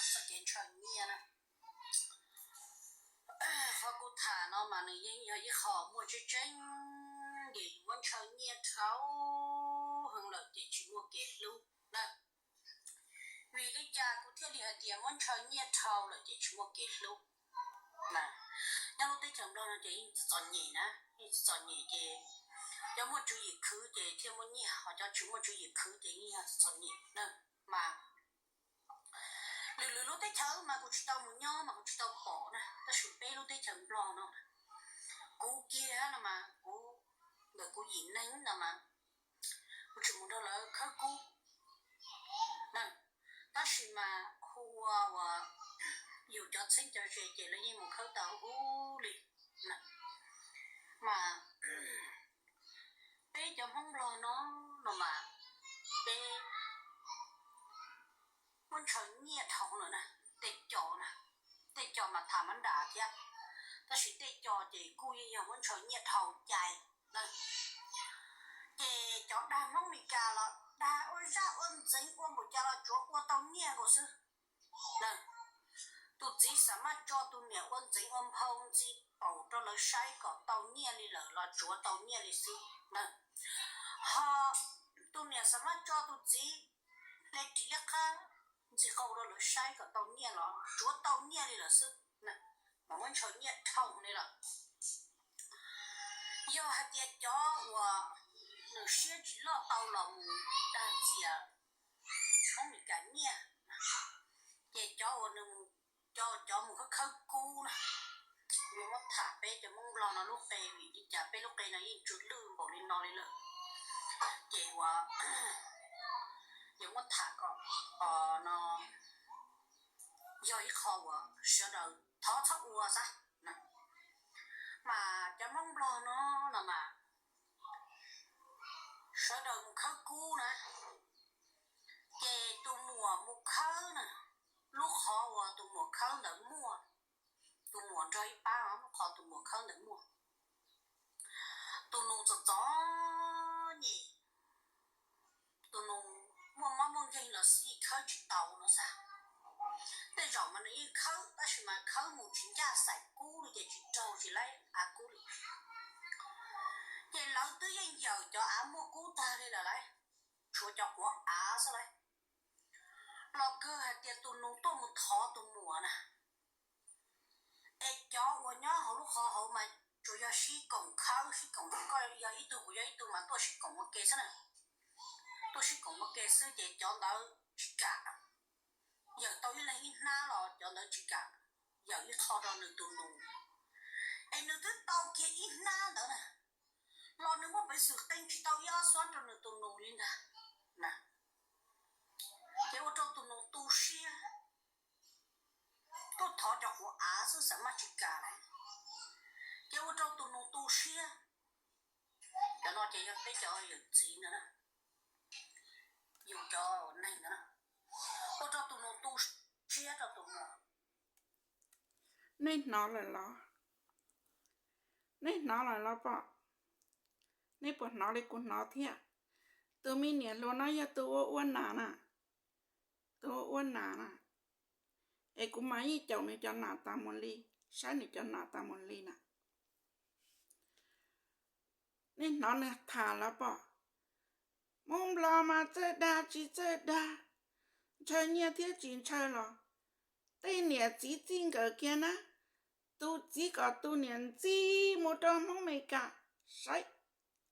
txoj kev ntshaw nyiaj na. Qhov kuv tham no mas nws yeej yog ib qho muaj tseeb tseeb, ces muab ntshaw nyiaj dhau heev lawm ces tsis muaj kev hlub na. Vim li cas kuv thiaj li hais tias muab ntshaw nyiaj dhau lawm ces tsis muaj kev hlub? Nyob lub teb chaws Nplog no ces yeej txom txom nyem na, yeej txom txom nyem ces cov muaj tswv yim khwv ces thiaj muaj nyiaj, ho cov tsis muaj tswv yim khwv ces yeej yog txom txom nyem na. Mas lwm lwm lub teb chaws mas kuv tsis tau mus nyob mas kuv tsis tau pom na, tab sis peb lub teb chaws Nplog no, kuv kiag no mas kuv, ntawm kuv yim neeg no mas kuv tseem mus nrog lawv khawb kub na. Tab sis mas hu ua uas yus cov txheeb cov ze ces lawv yeej mus khawb tau huv huv li na. Mas peb cov Hmoob Nplog no, no mas peb muab ntshaw nyiaj dhau lawm na. Tej co na, tej co mas tham mab nram thiab, tab sis tej co ces kuj yeej yog muab ntshaw nyiaj dhau cai na. Ces cov dag Hmoob Meskas los dag ua zaj ua ntxeev ua npaum cas los tsuav ua tau nyiaj nkaus xwb na. Tus txiv xam maj tso tus niam ua ntxeev ua nphau ntxi paum rau lawv saib kom tau nyiaj li lawm los tsuav tau nyiaj li xwb na. Ho tus niam xam maj tso tus txiv hle ris liab qab ntxi qau rau lawv saib kom tau nyiaj los tsuav tau nyiaj li lawm xwb na. Mas muab ntshaw nyiaj dhau li lawm. Yog hais tias cov uas nws siab tsis loj tau los mus dag ntxias Hmoob Meskas nyiaj, ces cov uas nws, cov, cov mus khawb khawb kub na, yuav muab tham peb cov Hmoob Nplog no lub qe, vim li cas peb lub qe no yeej tsw lwj npaum li no li lawm. Ces uas yuav muab tham kom no yog ib qho uas sawv daws thov txhob ua xav na. Mas cov Hmoob Nplog no, no mas sawv daws mus khawb kub na, ces tus muam mus khawb na, lub qhov uas tus muam khawb ntawd muaj, tus muam nrog ib pab, lub qhov tus muam khawb ntawd muaj, tus nus txom txom nyem, tus nus muaj mob muaj nkeeg los xij khawb tsis tau no xav. Tej zaum mas nws yeej khawb tab sis mas khawb mus tsis ncaj xaim kub li ces tsis raug tsis laib av kub li. Ces lawv twb yeej yawm cov av muaj kub tag li lawm lauj, tshuav cov quav av xwb lauj. Los kawg hais tias tus nus tuaj mus thov tus muam na. Es cov uas nyob hauv lub qhov hauv mas tsuas yog sib koom khawb sib koom, koj yog ib tug kuv yog ib tug mas tuaj sib koom ua ke xwb na. Tuaj sib koom ua ke xwb ces cov ntawd tsis kam, yawm tau ib leeg ib hnab los cov ntawd tsis kam yawm ib qho rau nws tus nus. Es nws twb tau kiag ib hnab ntawd na, los nws muaj peev xwm qee tsis tau ib ob xuab rau nws tus nus li ntag na. Ces ua rau tus nus tu siab, tuaj thov cov quav av xwb xav maj tsis kam lawm, ces ua rau tus nus tu siab. Cov no ces yog peb cov yawm txiv ntawd na, yus cov neeg ntawd na, ua rau tus nus tu siab rau tus muam. Nej hnov lawm los? Nej hnov lawm los pom? Nej puas hnov li kuv hnov thiab? Tus me niam hluas no yog tus ua ua nas na, tus ua ua nas na, es kuv mas yeej caum nws cov nas tas mus li, saib nws cov nas tas mus li na. Nej hnov nws tham los pom? Hmoob Nplog mas txawj dag tsis txawj dag, ntshaw nyiaj thiab tsis ntshaw los tej niam txiv txij nkawm kiag na, tus txiv kom tus niam ntxi mus rau Hmoob Meskas saib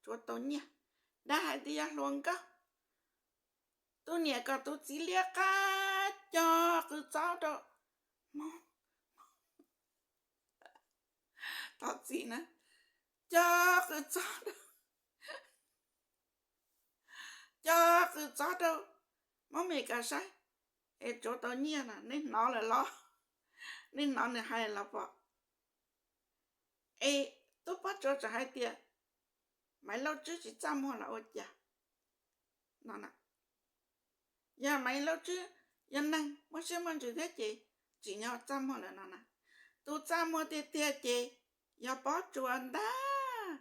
tsuav tau nyiaj, dag hais tias yog hluas nkauj. Tus niam kom tus txiv liab qab cog qws txob rau Hmoob, thov txim na, cog qws txob rau, cog qws txob rau Hmoob Meskas saib es tsuav tau nyiaj na. Nej hnov lawm los? Nej hnov nws hais los pom? Es tub Pob Tsuas txawm hais tias Maiv Lauj Tswb tsis txaj muag los ua cas no na? Yog Maiv Lauj Tswb yog neeg muaj siab muaj ntsws thiab ces tsim nyog txaj muag lawm no na. Tus txaj muag tiag tiag ces yog Pob Tsuas ntag.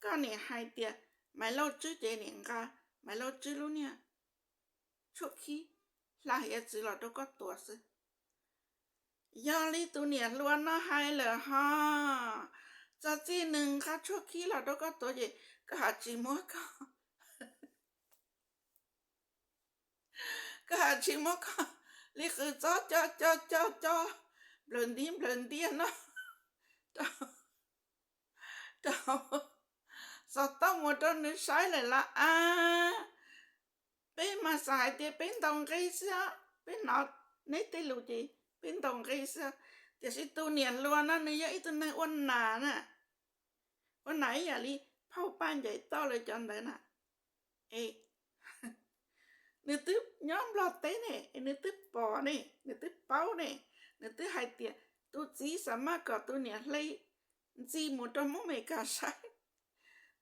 Koj niam hais tias Maiv Lauj Tswb ces niam nqa Maiv Lauj Tswb lub niag tshuaj khib hla hiav txwv los rau koj tuav xwb. Yog li tus niam hluas no hais lawm ho, txog txij nws nqa tshuaj khib los rau koj tuav ces koj ho tsis muab koj, koj ho tsis muab koj li qws txob co co co co nplawm ntiab nplawm ntiab no rau, rau, xov tooj mus rau nws saib lawm los av. Peb mas xav hais tias peb ntaus nqi xwb, peb hnov neb tej lus ces peb ntaus nqi xwb, tiam sis tus niam hluas no nws yog ib tug neeg ua nas na, ua nas ib yam li phauj Paj Ncaim Toj lawv cov ntawd na. Es nws twb nyob Nplog teb ne, es nws twb pom ne, nws twb paub ne, nws twb hais tias tus txiv xav maj kom tus niam hle ntxi mus rau Hmoob Meskas saib,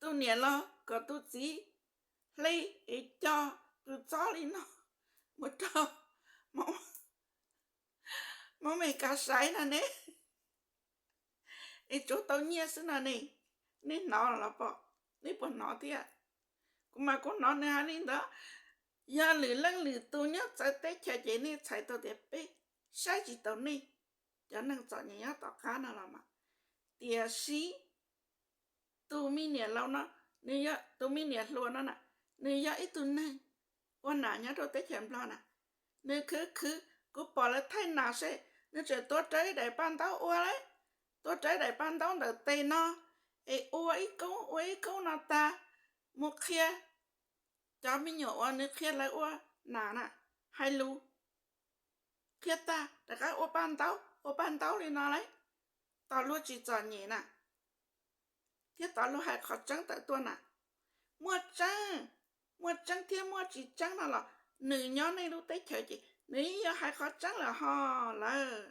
tus niam los kom tus txiv hle es co qws txob li no mus rau Hmoob Meskas saib no ne, es tsuav tau nyiaj xwb no ne. Nej hnov los pom, nej puas hnov thiab? Kuv mas kuv hnov nws hais li ntawd. Yog lwm leej lwm tus nyob txawv teb chaws ces nej txhais tau tias peb saib tsis taus nej cov neeg txom nyem nyob tom qab no los mas. Tiam sis tus me niam laus no, nws yog tus me niam hluas no na, nws yog ib tug neeg ua nas nyob rau teb chaws Nplog na. Nws khwv khwv, kuv pom lawv thaij nas seb, nws tseem tuav rawv ib daim paj ntaub ua lawm, tuav rawv ib daim paj ntaub ntawm tes no, es ua ib koob ua ib koob no tag, mus qhia cov me nyuam uas nws qhia lawv ua nas na, hais lus, qhia tag rov qab ua paj ntaub, ua paj ntaub li no lawm, tos luag tsis txom nyem na, thiab tos luag hais qhov tseeb tawm tuaj na. Muaj tseeb, muaj tseeb thiab muaj tsis tseeb no los nws nyob nej lub teb chaws ces nws yeej yog hais qhov tseeb lawm ho lawm.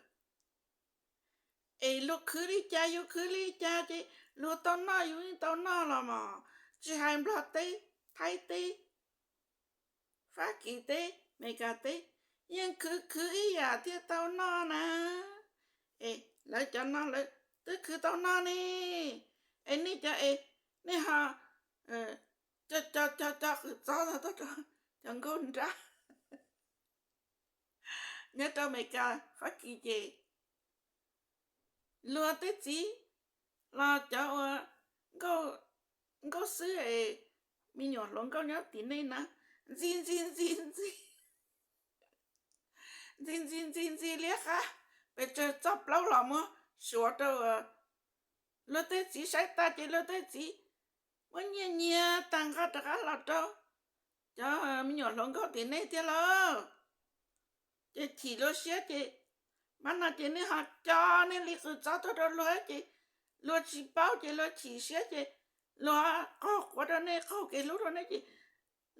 Es luag khwv li cas yus khwv li cas ces luag tau noj yus yeej tau noj los mas, tsis hais Nplog teb, Thaib teb, Fab Kis teb, Meskas teb, yeej khwv khwv ib yam thiaj tau noj na. Es lawv cov no lawv twb khwv tau noj ne, es nej cov es nej ho co co co co qws txob tuaj rau cov nkauj nrab nyob rau Meskas Fab Kis ces luag tej txiv los cov ua nkauj xwb es me nyuam hluas nkauj nyob tim nej na, ntxi ntxi ntxi ntxi, ntxi ntxi ntxi ntxi liab qab, pes tsawg txoj plaub los muab suav rau luag tej txiv saib tag ces luag tej txiv muab nyiaj nyiag tag nqa rov qab los rau cov me nyuam hluas nkauj tim nej thiab lauj. Ces chim luag siab ces mam no ces nej ho co nej li qws txob tuaj rau luag ces luag tsis paub ces luag chim siab ces luag qaug quav rau nej, qaug kev hlub rau nej ces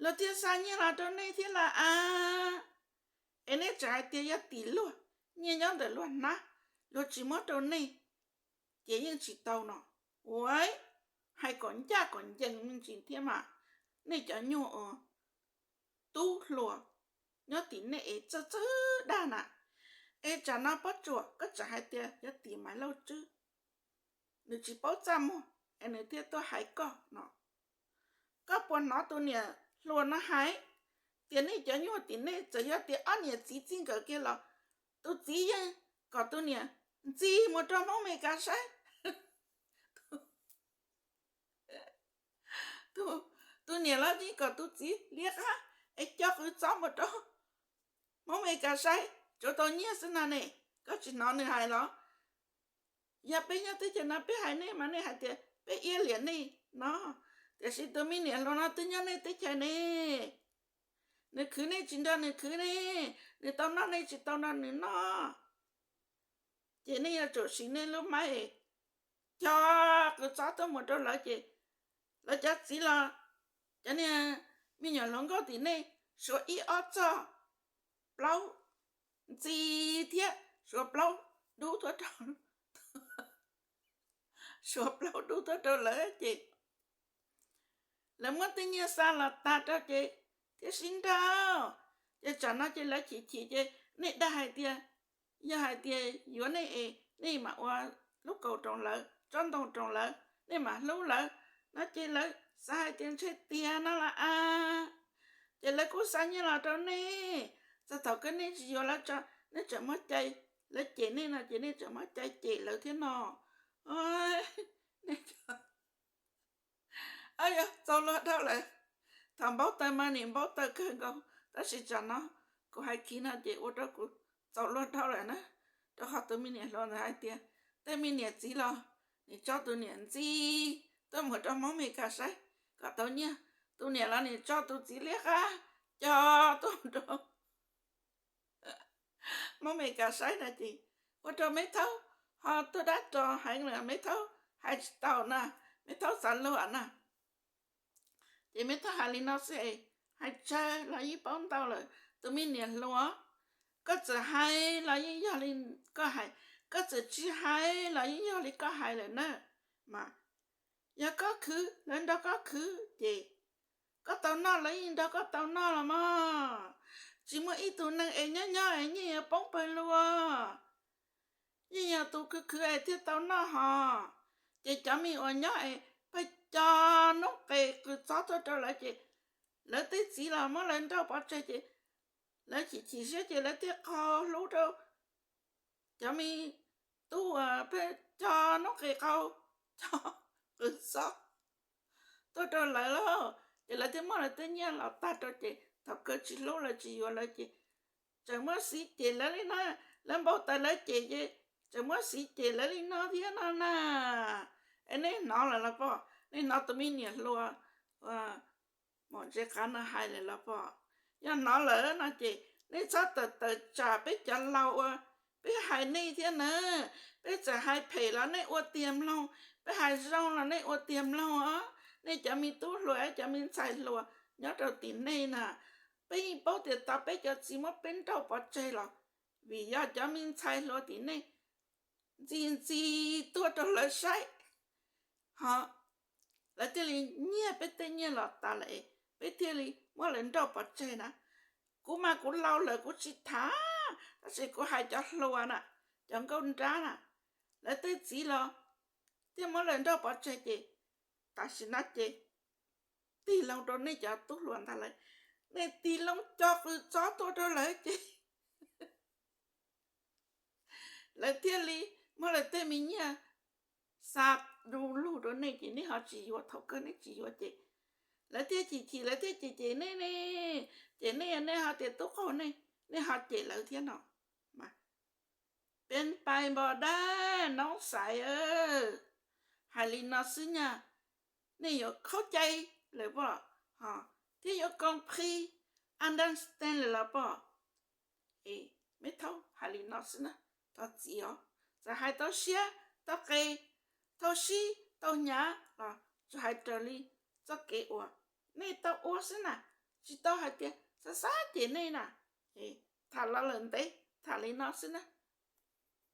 luag thiaj xa nyiaj los rau nej thiab lauj av. Es nej tseem hais tias yog tim luag, nyiaj nyob ntawm luag hnab, luag tsis muab rau nej, ces yeej tsis tau no. Ua hais kom ncaj kom ncees me ntsis thiab mas, nej cov nyuag uas tub hluas nyob tim nej es txawj txawj dag na. Es tsam no Pob Tsuas koj tseem hais tias yog tim Maiv Lauj Tswb, nws tsis paub txaj muag es nws thiaj tuaj hais koj no. Koj puas hnov tus niam hluas no hais tias nej cov nyuag tim nej txawm yog tias ob niam txiv txij nkawm kiag los tus txiv yeej kom tus niam ntxi mus rau Hmoob Meskas saib? Tus niam los yeej kom tus txiv liab qab es co qws txob mus rau Hmoob Meskas saib tsuav tau nyiaj xwb no ne. Koj tsis hnov nws hais los? Yog peb nyob teb chaws no peb hais nej mas nej hais tias peb iab liam nej no, tiam sis tus me niam hluas no twb nyob nej teb chaws ne, nws khwv nej tsis nrog nws khwv ne, nws tau noj nej tsis tau nrog nws noj. Ces nej yuav tsum siv nej lub mab es co qws txob tuaj mus rau lawv ces lawv cov txiv los cov niag me nyuam hluas nkauj tim nej suav ib ob txoj plaub ntxi thiab suav plaub dub tuaj rau, suav plaub dub tuaj rau lawv ces lawv muab tej nyiaj xa los tag rau ces thiaj sib nrauj. Ces tsam no ces lawv chim chim ces nej dag hais tias yog hais tias yuav nej es nej mam ua lub kaus roos lawv, tsob ntoo roos lawv, nej mam hlub lawv no ces lawv xav hais tias ntshe tiag no los av. Ces lawv kuj xa nyiaj los rau nej, txog thaum kawg nej tsis yuav lawv tso, nej tseem muab cais lawv cem nej no ces nej tseem muab cai cem lawv thiab no. Yog txaus luag dhau lawm. Thaum npaub taws mas nim npaub taws kawg nkaus, tab sis tsam no kuv hais kiag no ces ua rau kuv txaus luag dhau lawm na. Rau qhov tus me niam hluas ntawd hais tias tej me niam txiv los nim tso tus niam ntxiv tuaj mus rau Hmoob Mes Kas saib kom tau nyiaj, tus niam los nim tso tus txiv liab qab coj tuaj rau Hmoob Mes Kas saib na ces ua rau Meb Thaub ho tuaj dab ro heev lawm, Meb Thaub hais tsis tau na, Meb Thaub xav luag na. Ces Meb Thaub hais li no xwb es, hais tsawg los yeej paub ntau lawm. Tus me niam hluas, koj txawm hais los yeej yog li koj hais, koj txawm tsis hais los yeej yog li koj hais lawm na. Mas yog koj khwv lawv nrog koj khwv ces koj tau noj lawv yeej nrog koj tau noj los mas. Tsis muaj ib tug neeg es nyob nyob es nyiaj yuav poob pawg lug. Yeej yog tus khwv khwv es thiaj tau noj hos. Ces cov me uas nyob es pheej cog noob qes qws txob tuaj rau lawv ces lawv tej txiv los muab lawv nrauj pov tseg ces lawv chim chim siab ces lawv thiaj qau hlub rau cov me tub uas pheej cog noob qes qau, cog qws txob tuaj rau lawv lauj. Ces lawv thiaj muab lawv tej nyiaj los tag rau ces thaum kawg tsis hlub lawv tsis yuav lawv ces tseem muab xiv cem lawv li no, lawv npau taws lawv cem ces tseem muab xiv cem lawv li no thiab no na. Es nej hnov lawm los pom? Nej hnov tus me niam hluas mom ntse qav no hais lawm los pom? Yog hnov lawm no ces nej txhob tawm tawm tsam peb cov laus uas peb hais nej thiab na. Peb txawm hais phem los nej ua tiag mloog, peb hais zoo los nej ua tiag mloog os. Nej cov me tub hluas, cov me ntxhais hluas nyob rau tim nej na, peb yeej paub tias tau peb cov txiv muab peb nrauj pov tseg los vim yog cov me ntxhais hluas tim nej ntxi ntxi tuaj rau lawv saib, ho lawv thiaj li nyiag peb tej nyiaj los tas lawm, peb thiaj li muab lawv nrauj pov tseg na. Kuv mas kuv laus lawm kuv tsis tham, tab sis kuv hais cov hluas na, cov nkauj nrab na, lawv tej txiv los thiaj muab lawv nrauj pov tseg ces tam sim no ces tig loo rau nej cov tub hluas ntag lawm. Nej tig loo cog qws txob tuaj rau lawv ces lawv thiaj li muab lawv tej me nyiaj xa du lug rau nej ces nej ho tsis yuav, thaum kawg nej tsis yuav ces lawv thiaj chim chim lawv thiaj cem cem nej ne. Ces nej, nej ho tias tub qaug nej, nej ho cem lawv thiab no. Mas peb pais npog dab noob xaiv, hais li no xwb nyaj, nej yuav khaub cai lawm pom, thiab yuav compris, understand lawm los pom. Meb Thaub hais li no xwb na, thov txim os. Txawm hais tau siab tau qe, tau sib tau hnyav los tsuas hais raws li txoj kev uas nej tau ua xwb na, tsis tau hais tias xav xav cem nej na. Tham los lawm ntev, tham li no xwb na.